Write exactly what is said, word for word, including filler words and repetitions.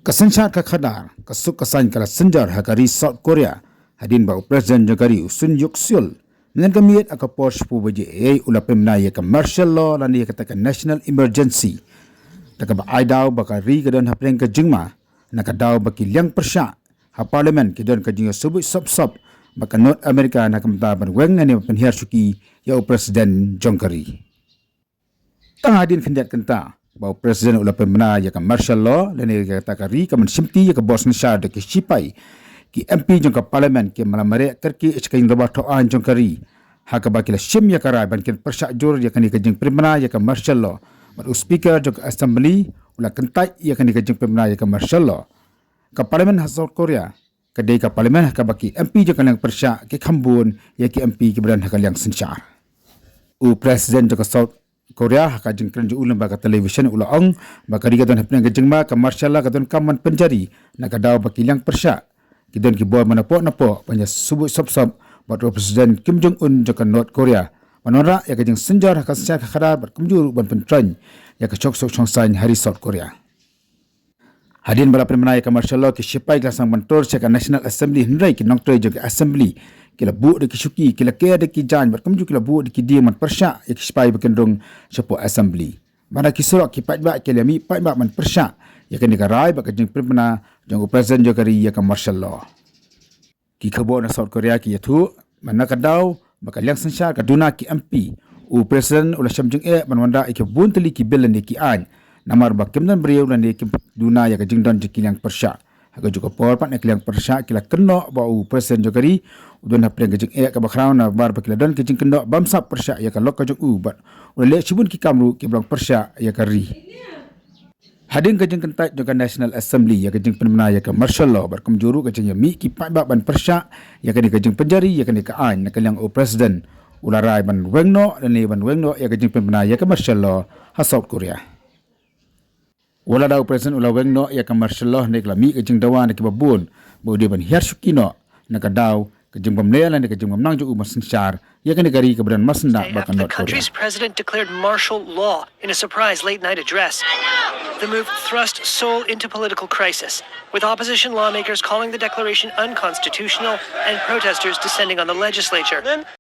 Ka synshar ka khadar ka suk ka saiñ ka la synjar ha ka ri South Korea, hadien ba u President jong ka ri u Yoon Suk Yeol, mynne ka miet ha ka por shiphew baje eiei u la pynbna ïa ka martial law lane ïa kata ka national emergency, da kaba ai daw ba ka ri ka don hapdeng ka jingma, na ka daw ba ki liang pyrshah ha Parliament ki don ka jingïasubud sop sop bad ka North America na ka bynta ban weng ne ban pynhiar shuki ïa u President jong ka ri. Tang hadien khyndiat kynta ba u President u la pynbna ïa ka martial law lane ïa kata ka ri ka ban shimti ïa ka bor synshar da ki shipai, ki MP jong ka Parliament ki la mareh kyrkieh sha ka jingdorbar thaw aiñ jong ka ri, ha kaba ki la shim ïa ka rai ban kin pyrshah jur ïa kane ka jingpynbna ïa ka martial law. Bad u Speaker jong ka Assembly u la kyntait ïa kane ka jingpynbna ïa ka martial law. Ka Parliament ha South Korea ka dei ka Parliament ha kaba ki MP jong ka liang pyrshah ki kham bun ïa ki MP kiba don ha ka liang synshar. U President jong ka South Korea ha ka jingkren jong u lyngba ka television u la ong ba ka ri ka don hapdeng ka jingma, ka martial law ka donkam ban pynjari na ka daw ba ki liang pyrshah ki don ki bor mynnapoh napoh ban ïasubud sop sop bad u President Kim Jong Un jong ka North Korea ban wanrah ïa ka jingsynjar ha ka synshar ka khadar bad kumjuh ruh ban pyntroiñ ïa ka shongsuk shongsaiñ ha ri South Korea. Hadien ba la pynbna ïa ka martial law ki shipai ki la sdang ban tur sha ka National Assembly, hynrei ki nongtrei jong ka Assembly ki la buh da ki shuki, ki la ker da ki jaiñ bad kumjuh ki la buh da ki dieng ban pyrshah ïa ki shipai ba kin rung shapoh Assembly. Bad ha ki surok ki paidbah ki la mih paidbah ban pyrshah ïa kane ka rai bad ka jingpynbna jong u President jong ka ri ïa ka martial law. Ki khubor na South Korea ki ïathuh ba na ka daw ba ka liang synshar ka duna ki MP, u President u la shem jingeh ban wanrah ïa ki bun tylli ki bill lane ki aiñ, namar ba kim don briew lane kim duna ïa ka jingdon jong ki liang pyrshah. Ha kajuh ka por pat na ki liang pyrshah ki la kynnoh ba u President jong ka ri u don hapdeng ka jingeh kaba khraw namar ba ki la don ka jingkynnoh bamsap pyrshah ïa ka lok ka jong u bad u la leh shibun ki kam ruh kiba long pyrshah ïa ka ri. Hadien ka jingkyntait jong ka National Assembly ïa ka jingpynbna ïa ka martial law bad kumjuh ruh ka jingïamih ki paidbah ban pyrshah ïa kane ka jingpynjari ïa kane ka aiñ, na ka liang u President u la rai ban weng noh lane ban weng noh ïa ka jingpynbna ïa ka martial law ha South Korea. Wat la da u President u la weng noh ïa ka martial law, hynrei ka la mih ka jingdawa na kiba bun ba u dei ban hiar shuki noh na ka daw ka jingbymleh lane ka jingbymnang jong u ban synshar ïa kane ka ri kaba don masngiah bad ka North Korea. The country's president declared martial law in a surprise late night address. The move thrust Seoul into political crisis, with opposition lawmakers calling the declaration unconstitutional and protesters descending on the legislature.